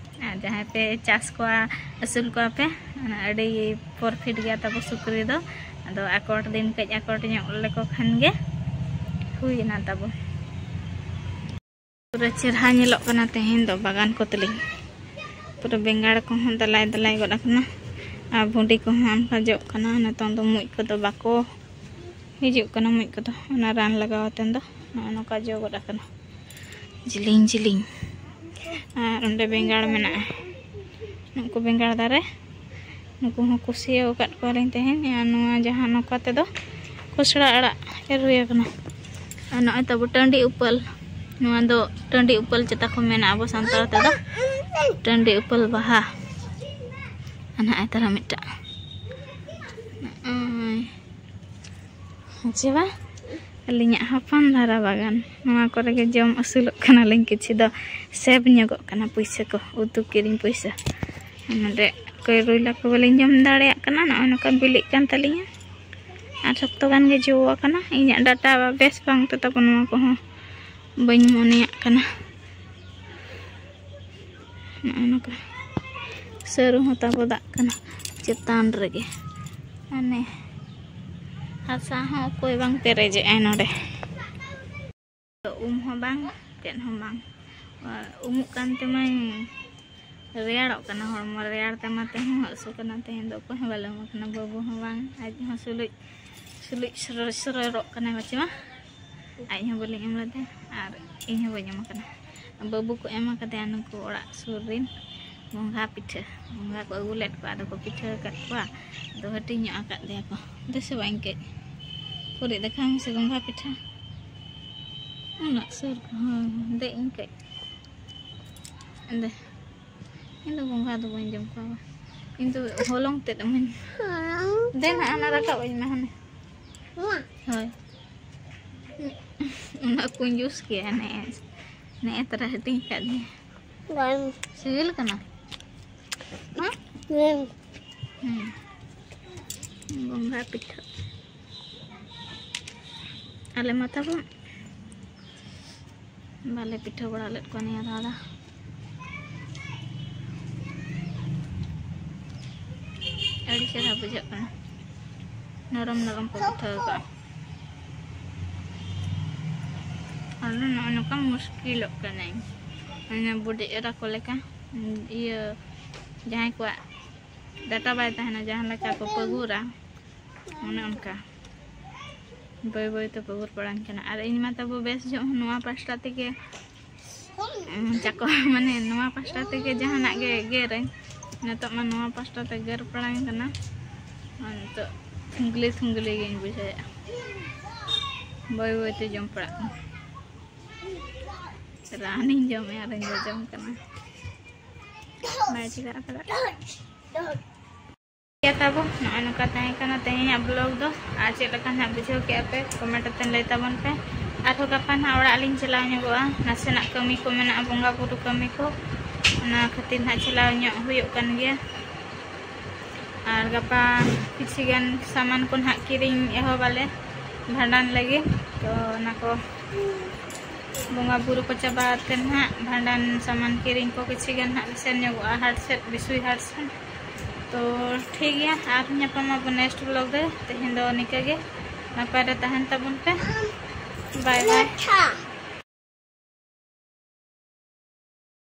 ᱟᱨ ᱡᱟᱦᱟᱸᱭ ᱯᱮ ᱪᱟᱥ ᱠᱚᱣᱟ, ᱟᱹᱥᱩᱞ ᱠᱚᱣᱟ ᱯᱮ, ᱚᱱᱟ ᱟᱹᱰᱤ profit ᱜᱮᱭᱟ ᱛᱟᱵᱚ ᱥᱩᱠᱨᱤ ᱫᱚ᱾ ᱟᱫᱚ ᱟᱠᱚᱴ ᱫᱤᱱ ᱠᱟᱹᱡ ᱟᱠᱚᱴ ᱧᱚᱜ ᱞᱮᱠᱚ ᱠᱷᱟᱱ ᱜᱮ ᱦᱩᱭᱮᱱᱟ ᱛᱟᱵᱚ᱾ ᱯᱩᱨᱟᱹ ᱪᱮᱨᱦᱟ ᱧᱮᱞᱚᱜ ᱠᱟᱱᱟ ᱛᱮᱦᱮᱧ ᱫᱚ ᱵᱟᱜᱟᱱ ᱠᱚ ᱛᱟᱹᱞᱤᱧ᱾ ᱯᱩᱨᱟᱹ ᱵᱮᱸᱜᱟᱲ ᱠᱚᱦᱚᱸ ᱫᱟᱞᱟᱭ ᱫᱟᱞᱟᱭ ᱜᱚᱫ ᱟᱠᱟᱱᱟ᱾ ᱟᱨ ᱵᱷᱩᱸᱰᱤ ᱠᱚᱦᱚᱸ ᱚᱱᱠᱟ ᱡᱚᱜ ᱠᱟᱱᱟ᱾ ᱱᱤᱛᱚᱝ ᱫᱚ ᱢᱩᱡ ᱠᱚᱫᱚ ᱵᱟᱠᱚ ᱦᱤᱡᱩᱜ ᱠᱟᱱᱟ᱾ ᱢᱩᱡ ᱠᱚᱫᱚ ᱚᱱᱟ ᱨᱟᱱ ᱞᱟᱜᱟᱣ ᱟᱛᱮᱱ ᱫᱚ ᱱᱚᱜᱼᱚ ᱱᱚᱝᱠᱟ ᱡᱚ ᱜᱚᱫ ᱟᱠᱟᱱᱟ, ᱡᱤᱞᱤᱧ ᱡᱤᱞᱤᱧ᱾ ᱟᱨ ᱚᱸᱰᱮ ᱵᱮᱸᱜᱟᱲ ᱢᱮᱱᱟᱜᱼᱟ, ᱱᱩᱠᱩ ᱵᱮᱸᱜᱟᱲ ᱫᱟᱨᱮ᱾ ᱱᱩᱠᱩ ᱦᱚᱸ ᱠᱩᱥᱤᱭᱟᱹᱣ ᱟᱠᱟᱫ ᱠᱚᱣᱟᱞᱤᱧ ᱛᱮᱦᱮᱧ᱾ ᱟᱨ ᱱᱚᱣᱟ ᱡᱟᱦᱟᱸ ᱱᱚᱝᱠᱟ ᱛᱮᱫᱚ ᱠᱷᱚᱥᱲᱟ ᱟᱲᱟᱜ ᱮᱨ ᱦᱩᱭ ᱟᱠᱟᱱᱟ᱾ ᱟᱨ ᱱᱚᱜᱼᱚᱭ ᱛᱟᱵᱚ ᱴᱟᱺᱰᱤ ᱩᱯᱟᱹᱞ, ᱱᱚᱣᱟ ᱫᱚ ᱴᱟᱺᱰᱤ ᱩᱯᱟᱹᱞ ᱪᱮᱛᱟ ᱠᱚ ᱢᱮᱱᱟ ᱟᱵᱚ ᱥᱟᱱᱛᱟᱲ ᱛᱮᱫᱚ, ᱴᱟᱺᱰᱤ ᱩᱯᱟᱹᱞ ᱵᱟᱦᱟ᱾ ᱟᱨ ᱱᱚᱜᱼᱚᱭ ᱛᱟᱨᱟ ᱢᱤᱫᱴᱟᱝ, ᱱᱚᱜᱼᱚᱭ᱾ ᱦᱮᱸ ᱪᱮ ᱵᱟ? ᱟᱹᱞᱤᱧᱟᱜ ᱦᱚᱯᱚᱱ ᱫᱷᱟᱨᱟ ᱵᱟᱜᱟᱱ᱾ ᱱᱚᱣᱟ ᱠᱚᱨᱮ ᱜᱮ ᱡᱚᱢ ᱟᱹᱥᱩᱞᱚᱜ ᱠᱟᱱᱟᱞᱤᱧ, ᱠᱤᱪᱷᱩ ᱫᱚ save ᱧᱚᱜᱚᱜ ᱠᱟᱱᱟ ᱯᱩᱭᱥᱟᱹ ᱠᱚ, ᱩᱛᱩ ᱠᱤᱨᱤᱧ ᱯᱩᱭᱥᱟᱹ᱾ ᱱᱚᱰᱮ ᱚᱠᱚᱭ ᱨᱩᱭᱞᱟ ᱠᱚ ᱵᱟᱹᱞᱤᱧ ᱡᱚᱢ ᱫᱟᱲᱮᱭᱟᱜ ᱠᱟᱱᱟ, ᱱᱚᱜᱼᱚᱭ ᱱᱚᱝᱠᱟ ᱵᱤᱞᱤᱜ ᱠᱟᱱ ᱛᱟᱹᱞᱤᱧᱟ᱾ ᱟᱨ ᱥᱚᱠᱛᱚ ᱜᱟᱱ ᱜᱮ ᱡᱚ ᱟᱠᱟᱱᱟ᱾ ᱤᱧᱟᱹᱜ data ᱵᱮᱥ ᱵᱟᱝ ᱛᱮ ᱛᱟᱵᱚ ᱱᱚᱣᱟ ᱠᱚᱦᱚᱸ ᱵᱟᱹᱧ ᱢᱚᱱᱮᱭᱟᱜ ᱠᱟᱱᱟ᱾ ᱱᱚᱜᱼᱚ ᱱᱚᱝᱠᱟ᱾ ᱥᱟᱹᱨᱩ ᱦᱚᱸ ᱛᱟᱵᱚ ᱫᱟᱜ ᱠᱟᱱᱟ ᱪᱮᱛᱟᱱ ᱨᱮᱜᱮ, ᱢᱟᱱᱮ ᱦᱟᱥᱟ ᱦᱚᱸ ᱚᱠᱚᱭ ᱵᱟᱝ ᱯᱮᱨᱮᱡᱮᱜᱼᱟᱭ ᱱᱚᱰᱮ᱾ ᱩᱢ ᱦᱚᱸ ᱵᱟᱝ, ᱪᱮᱫ ᱦᱚᱸ ᱵᱟᱝ᱾ ᱟᱨ ᱩᱢᱩᱜ ᱠᱟᱱ ᱛᱮᱢᱟᱧ ᱨᱮᱭᱟᱲᱚᱜ ᱠᱟᱱᱟ, ᱦᱚᱲᱢᱚ ᱨᱮᱭᱟᱲ ᱛᱮᱢᱟ ᱛᱮᱦᱚᱸ ᱦᱟᱹᱥᱩ ᱠᱟᱱᱟ᱾ ᱛᱮᱦᱮᱧ ᱫᱚ ᱚᱠᱚᱭ ᱦᱚᱸ ᱵᱟᱞᱮ ᱩᱢ ᱠᱟᱱᱟ, ᱵᱟᱹᱵᱩ ᱦᱚᱸ ᱵᱟᱝ, ᱟᱡ ᱦᱚᱸ ᱥᱩᱞᱩᱡ ᱥᱩᱞᱩᱡ ᱥᱚᱨᱚ-, ᱥᱚᱨᱚᱨᱚᱜ ᱠᱟᱱᱟᱭ ᱵᱟᱪᱮ ᱢᱟ᱾ ᱟᱡ ᱦᱚᱸ ᱵᱟᱹᱞᱤᱧ ᱮᱢ ᱞᱮᱫᱮ ᱟᱨ ᱤᱧ ᱦᱚᱸ ᱵᱟᱹᱧ ᱮᱢ ᱠᱟᱱᱟ᱾ ᱵᱟᱹᱵᱩ ᱠᱚ ᱮᱢ ᱠᱟᱫᱮᱭᱟ ᱱᱩᱠᱩ ᱚᱲᱟᱜ ᱥᱩᱨ ᱨᱤᱱ ᱜᱚᱸᱜᱷᱟ ᱯᱤᱴᱷᱟᱹ᱾ ᱜᱚᱸᱜᱷᱟ ᱠᱚ ᱟᱹᱜᱩ ᱞᱮᱫ ᱠᱚᱣᱟ, ᱟᱫᱚ ᱠᱚ ᱯᱤᱴᱷᱟᱹ ᱟᱠᱟᱫ ᱠᱚᱣᱟ, ᱟᱫᱚ ᱦᱟᱹᱴᱤᱧ ᱧᱚᱜ ᱟᱠᱟᱫ ᱞᱮᱭᱟ ᱠᱚ᱾ ᱫᱮᱥᱮ ᱵᱟᱝ ᱠᱟᱹᱡ ᱯᱩᱨᱤ ᱫᱮᱠᱷᱟᱣ ᱢᱮᱥᱮ ᱜᱚᱸᱜᱷᱟ ᱯᱤᱴᱷᱟᱹ᱾ ᱩᱱᱟᱹᱜ ᱥᱩᱨ ᱠᱚ, ᱦᱳᱭ, ᱫᱮᱡ ᱤᱧ ᱠᱟᱹᱡ᱾ ᱫᱮ, ᱤᱧ ᱫᱚ ᱜᱚᱸᱜᱷᱟ ᱫᱚ ᱵᱟᱹᱧ ᱡᱚᱢ ᱠᱚᱣᱟ, ᱤᱧ ᱫᱚ ᱦᱚᱞᱚᱝ ᱛᱮᱫ ᱤᱢᱟᱹᱧ᱾ ᱫᱮ ᱱᱟ, ᱚᱱᱟ ᱨᱟᱠᱟᱵ ᱟᱹᱧ ᱢᱮ ᱦᱟᱱᱮ᱾ ᱱᱚᱣᱟ? ᱦᱳᱭ᱾ ᱩᱱᱟᱹᱜ ᱠᱚᱧᱡᱩᱥ ᱜᱮᱭᱟ, ᱱᱮᱜᱼᱮ, ᱱᱮᱜᱼᱮ ᱛᱟᱨᱟ ᱦᱟᱹᱴᱤᱧ ᱟᱠᱟᱫ ᱫᱤᱧᱟ᱾ ᱵᱟᱝ᱾ ᱥᱤᱵᱤᱞ ᱠᱟᱱᱟ? ᱦᱮᱸ? ᱦᱮᱸ᱾ ᱦᱩᱸ᱾ ᱜᱚᱸᱜᱷᱟ ᱯᱤᱴᱷᱟᱹ᱾ ᱟᱞᱮ ᱢᱟ ᱛᱟᱵᱚᱱ ᱵᱟᱞᱮ ᱯᱤᱴᱷᱟᱹ ᱵᱟᱲᱟ ᱞᱮᱫ ᱠᱚᱣᱟ ᱱᱤᱭᱟᱹ ᱫᱷᱟᱣ ᱫᱚ᱾ ᱟᱹᱰᱤ ᱪᱮᱦᱨᱟ ᱵᱩᱡᱷᱟᱹᱜ ᱠᱟᱱᱟ, ᱱᱚᱨᱚᱢ ᱱᱚᱨᱚᱢ ᱠᱚ ᱯᱤᱴᱷᱟᱹ ᱟᱠᱟᱫᱼᱟ᱾ ᱟᱫᱚ ᱱᱚᱜᱼᱚ ᱱᱚᱝᱠᱟ ᱢᱩᱥᱠᱤᱞᱚᱜ ᱠᱟᱹᱱᱟᱹᱧ, ᱢᱟᱱᱮ ᱵᱩᱰᱤ ᱮᱨᱟ ᱠᱚ ᱞᱮᱠᱟ, ᱤᱭᱟᱹ, ᱡᱟᱦᱟᱸᱭ ᱠᱚᱣᱟᱜ ᱰᱟᱴᱟ ᱵᱟᱭ ᱛᱟᱦᱮᱱᱟ, ᱡᱟᱦᱟᱸ ᱞᱮᱠᱟ ᱠᱚ ᱯᱟᱹᱜᱩᱨᱟ, ᱚᱱᱮ ᱚᱱᱠᱟ ᱵᱟᱹᱭ ᱵᱟᱹᱭ ᱛᱮ ᱯᱟᱹᱜᱩᱨ ᱯᱟᱲᱟᱧ ᱠᱟᱱᱟ᱾ ᱟᱨ ᱤᱧ ᱢᱟ ᱛᱟᱵᱚ ᱵᱮᱥ ᱡᱚᱜ ᱦᱚᱸ ᱱᱚᱣᱟ ᱯᱟᱥᱴᱟ ᱛᱮᱜᱮ, ᱩᱸ, ᱪᱟᱠᱚ, ᱢᱟᱱᱮ ᱱᱚᱣᱟ ᱯᱟᱥᱴᱟ ᱛᱮᱜᱮ ᱡᱟᱦᱟᱱᱟᱜ ᱜᱮ ᱜᱮᱨᱟᱹᱧ᱾ ᱱᱤᱛᱚᱜ ᱢᱟ ᱱᱚᱣᱟ ᱯᱟᱥᱴᱟ ᱛᱮ ᱜᱮᱨ ᱯᱟᱲᱟᱧ ᱠᱟᱱᱟ᱾ ᱟᱨ ᱱᱤᱛᱚᱜ ᱛᱷᱩᱝᱜᱽᱞᱤ ᱛᱷᱩᱝᱜᱽᱞᱤ ᱜᱤᱧ ᱵᱩᱡᱷᱟᱹᱣᱮᱫᱼᱟ᱾ ᱵᱟᱹᱭ ᱵᱟᱹᱭ ᱛᱮ ᱡᱚᱢ ᱯᱟᱲᱟᱜ ᱠᱟᱱᱟ᱾ ᱨᱟᱱᱤᱧ ᱡᱚᱢᱮᱫᱼᱟ ᱟᱨᱤᱧ ᱡᱚᱡᱚᱢ ᱠᱟᱱᱟ᱾ ᱵᱟᱭ ᱪᱤᱠᱟᱹᱜ ᱠᱟᱱᱟ᱾ ᱴᱷᱤᱠ ᱜᱮᱭᱟ ᱛᱟᱵᱚ, ᱱᱚᱜᱼᱚᱭ ᱱᱚᱝᱠᱟ ᱛᱟᱦᱮᱸ ᱠᱟᱱᱟ ᱛᱮᱦᱮᱧᱟᱜ vlog ᱫᱚ᱾ ᱟᱨ ᱪᱮᱫ ᱞᱮᱠᱟ ᱱᱟᱦᱟᱜ ᱵᱩᱡᱷᱟᱹᱣ ᱠᱮᱫᱼᱟ ᱯᱮ, comment ᱠᱟᱛᱮ ᱞᱟᱹᱭ ᱛᱟᱵᱚᱱ ᱯᱮ᱾ ᱟᱨᱦᱚᱸ ᱜᱟᱯᱟ ᱱᱟᱦᱟᱜ ᱚᱲᱟᱜ ᱞᱤᱧ ᱪᱟᱞᱟᱣ ᱧᱚᱜᱚᱜᱼᱟ, ᱱᱟᱥᱮᱱᱟᱜ ᱠᱟᱹᱢᱤ ᱠᱚ ᱢᱮᱱᱟᱜᱼᱟ, ᱵᱚᱸᱜᱟ ᱵᱩᱨᱩ ᱠᱟᱹᱢᱤ ᱠᱚ, ᱚᱱᱟ ᱠᱷᱟᱹᱛᱤᱨ ᱱᱟᱦᱟᱜ ᱪᱟᱞᱟᱣ ᱧᱚᱜ ᱦᱩᱭᱩᱜ ᱠᱟᱱ ᱜᱮᱭᱟ᱾ ᱟᱨ ᱜᱟᱯᱟ ᱠᱤᱪᱷᱤ ᱜᱟᱱ ᱥᱟᱢᱟᱱ ᱠᱚ ᱱᱟᱦᱟᱜ ᱠᱤᱨᱤᱧ ᱮᱦᱚᱵᱟᱞᱮ ᱵᱷᱟᱸᱰᱟᱱ ᱞᱟᱹᱜᱤᱫ, ᱛᱚ ᱚᱱᱟ ᱠᱚ ᱵᱚᱸᱜᱟ ᱵᱩᱨᱩ ᱠᱚ ᱪᱟᱵᱟ ᱠᱟᱛᱮ ᱱᱟᱦᱟᱜ ᱵᱷᱟᱸᱰᱟᱱ ᱥᱟᱢᱟᱱ ᱠᱤᱨᱤᱧ ᱠᱚ ᱠᱤᱪᱷᱤ ᱜᱟᱱ ᱱᱟᱦᱟᱜ ᱞᱮ ᱥᱮᱱ ᱧᱚᱜᱚᱜᱼᱟ ᱦᱟᱴ ᱥᱮᱫ, ᱵᱤᱥᱩᱭ ᱦᱟᱴ ᱥᱮᱫ᱾ ᱛᱚ ᱴᱷᱤᱠ ᱜᱮᱭᱟ, ᱟᱨᱦᱚᱸ ᱧᱟᱯᱟᱢ ᱟᱵᱚ next vlog ᱨᱮ᱾ ᱛᱮᱦᱮᱧ ᱫᱚ ᱱᱤᱝᱠᱟᱹ ᱜᱮ, ᱱᱟᱯᱟᱭ ᱨᱮ ᱛᱟᱦᱮᱱ ᱛᱟᱵᱚᱱ ᱯᱮ᱾ ᱵᱟᱭ ᱵᱟᱭ᱾